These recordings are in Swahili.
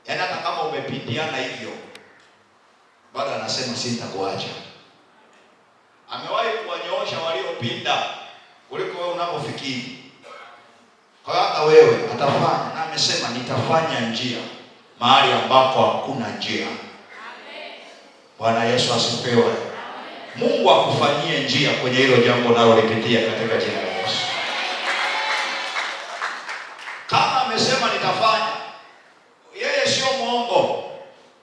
Yaani hata kama umepindiana hivyo, bado anasema sitakuacha. Amewahi kuwanyoosha waliopinda kuliko wewe unapofikiri. Kwa hiyo hata wewe atafanya, na amesema nitafanya njia mahali ambako hakuna njia. Bwana Yesu asifiwe. Mungu akufanyie njia kwenye hilo jambo unalolipitia katika jina la Yesu. Kama amesema nitafanya, yeye sio mwongo,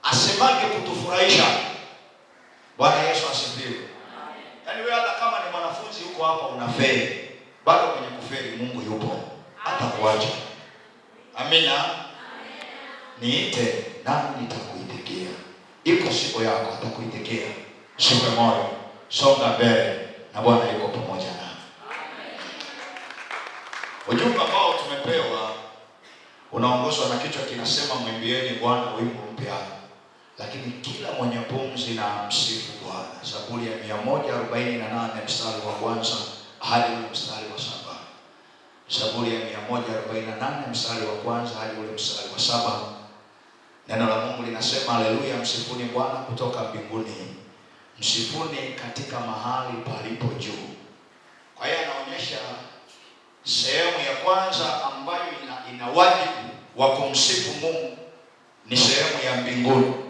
asemage kutufurahisha. Bwana Yesu asifiwe. Yaani wewe hata kama ni mwanafunzi huko hapa unafeli, bado kwenye kufeli Mungu yupo, hatakuacha. Amina. Niite nami nitakuitikia. Iko siku yako atakuitikia. Usife moyo, songa mbele na Bwana yuko pamoja nawe. Ujumbe ambao tumepewa unaongozwa na kichwa kinasema, mwimbieni Bwana wimbo mpya, lakini kila mwenye pumzi na amsifu Bwana. Zaburi ya 148 mstari wa kwanza hadi ule mstari wa 7. Zaburi ya 148 mstari wa kwanza hadi ule mstari wa 7. Neno la Mungu linasema, haleluya, msifuni Bwana kutoka mbinguni, msifuni katika mahali palipo juu. Kwa hiyo anaonyesha sehemu ya kwanza ambayo ina wajibu wa kumsifu Mungu ni sehemu ya mbinguni.